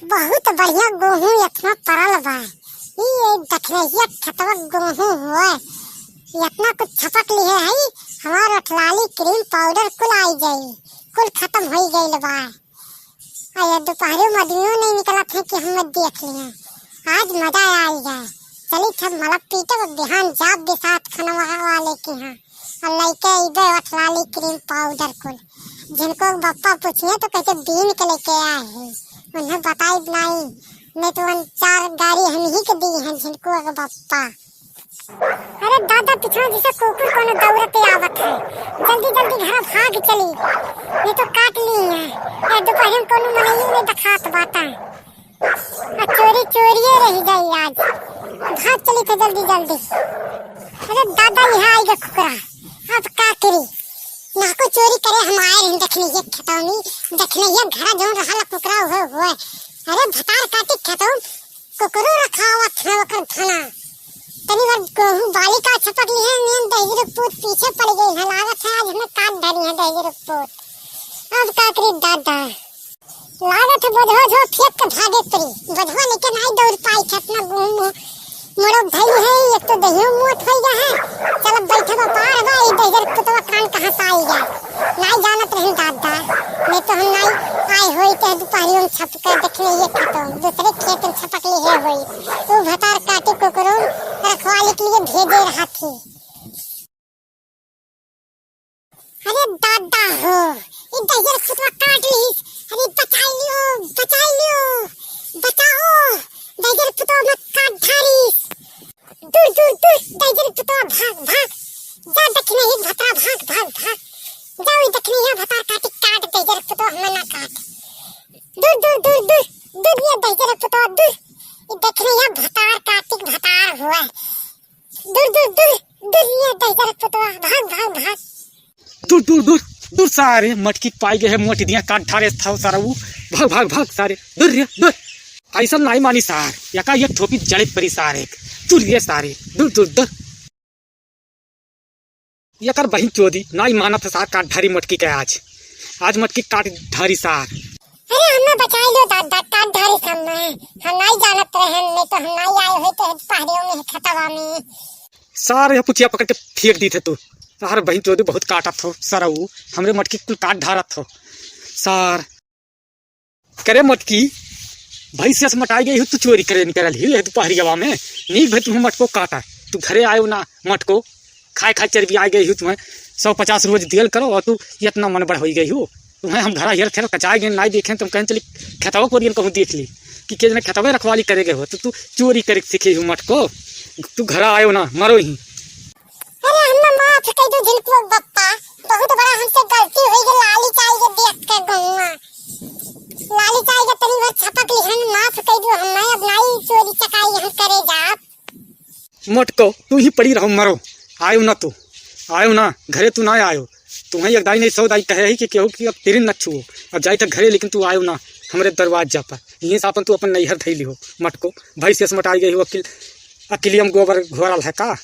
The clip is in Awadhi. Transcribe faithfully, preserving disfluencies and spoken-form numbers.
बहुत बढ़िया गोहूँ एतना परल बा। ई एक दखिनहिया खेतवा गोहूँ हुए, एतना कुछ छपक लिहे हई, हमार ओठलाली क्रीम पाउडर कुल आई जाई, कुल खतम होई गइल बा। आ ये दुपहरियो में आदमियो नहीं निकलत है कि हम देख लिए। आज मजा आई जाए। चली सब मलब पीटब, बिहान जाब बिसात खनवा वाले के यहाँ। और लइके अइबे ओठलाली क्रीम पाउडर कुल। जिनको बप्पा पूछिए तो कहते बीन के लेके आए हैं। उन्हें बताई नहीं, नहीं तो उन चार गाड़ी हम ही के दी हैं जिनको के बप्पा। अरे दादा, पिछवा जैसे कुकुर कोनो दौड़ते आवत है। जल्दी जल्दी घरा भाग चली, नहीं तो काट ली है। ए दुपहर में कोनो मनई नहीं दिखात बाता। आ चोरी चोरिये रह जाई आज। भाग चली थे जल्दी जल्दी। अरे दादा, यहाँ आई गे कुकरा, अब का करी? ना को चोरी करे हम आए रहे, देखने ये खेतौनी, देखने ये घरा जौन रहा कुकरा हुए हुए। अरे भतार काटी खेतौन, कुकरो रखावत है ओकर धना। तनी बार गेहूं बाली का छपक ली है, नियम दहिजर पूत पीछे पड़ गई है। लागत है आज हमें काट धरी है दहिजर पूत। अब का करी दादा? लागत है बजवा जो फेंक के भागे पड़ी। बजवा लेके नाई दौड़ पाई, खेत में गेहूं मु-, मुड़ो भई है, एक तो दहियो मोट होई गया है। चल अब बैठे बा पार बा, ई दहिजर पुतवा कान कहाँ से आई गया? नाई जानत रही दादा, नहीं तो हम नाई आए होई ते दुपहरियों में छप के देखने ये खेतों, दूसरे खेत में छपक ली है होई। तू भतार काटी कुकुरों रखवाली के लिए भेजे रहा थी। अरे दादा हो, ई दहिजर पुतवा काट लीस। अरे बचाई लियो, बचाई लियो, बचाओ, दहिजर पुतवा मत काट धारीस। दूर, दूर, दूर, दहिजर पुतवा भाग, भाग। जा दखिनही भतरा भाग, भाग, भाग। जा ओई दखिनही भतार काटी काट, दहिजर पुतवा हमें ना काट। दूर, दूर, दूर, दूर, दूर ये दहिजर पुतवा दूर। ई दखिनही भतार काटी भतार हुआ। दूर, दूर, दूर, दूर ये दहिजर पुतवा भाग, भाग, भाग। दूर, दूर, दूर, दूर सारे, मटकी पाई गए है, मोटी दिया काट धारे था सारा वो। भाग, भाग, भाग सारे, दूर रे, दूर। ऐसा नाई मानी सार, यका ये थोपी जड़े परी सारे। दूर रे सारे, दूर, दूर, दूर। यकर बहिन चोदी, नाई मानत है सार, काट धारी मटकी के आज। आज मटकी काट धारी सार। अरे हमें बचाई लो दादा, काट धारी समय। हम नाई जानत रहे, नहीं तो हम नाई आए होई तो पहरेओ में खेतवा में। सारे पुचिया पकड़ के फेंक दी थे तू। सार बहिन चोदी बहुत काटत हो, सरऊ, हमरे मटकी कुल काट धारत हो। सार। करे मटकी, भैंसिया से मटाई गई हो, तू चोरी करे निकल ही, ये दुपहरियावा में। नीक भाई तुम मटको काटा, तू घरे आयो ना मटको, खाए खाए चर्बी आ गई हो तुम्हें, सौ पचास रोज दियल करो और तू इतना मन बढ़ होई गई हो। तुम्हें हम घरा हेर फेर कचाए गए, नाई देखें, तुम कहें चली खेतवा कोरियन कहूँ देख ली, कि के जने खेतवा रखवाली करे गए हो, तो तू चोरी करे सीखे हो मटको, तू घरा आयो ना, मरो ही। अरे हमें माफ कर दो झिनकुआ बप्पा, बहुत बड़ा हमसे गलती होई गई, लाली चाय के देख के गौवा। लाली चाय के तनी भर छपक लिहन, माफ कर दो हमें, अब नाई चोरी चकारी हम करे जाब। मटको, तू ही पड़ी रहो, मरो। आयो ना तू, आयो ना, घरे तू ना आयो। तुम्हें एक दाई नहीं सौ दाई कहे ही कि केहू की अब तेरी न छुओ। अब जाई तक घरे, लेकिन तू आयो ना हमरे दरवाजा पर। यहीं से अपन तू अपन नैहर धैली हो। मटको, भैंस से मटाई गई हो, अकिल, अकिलियम गोबर घोरल है का?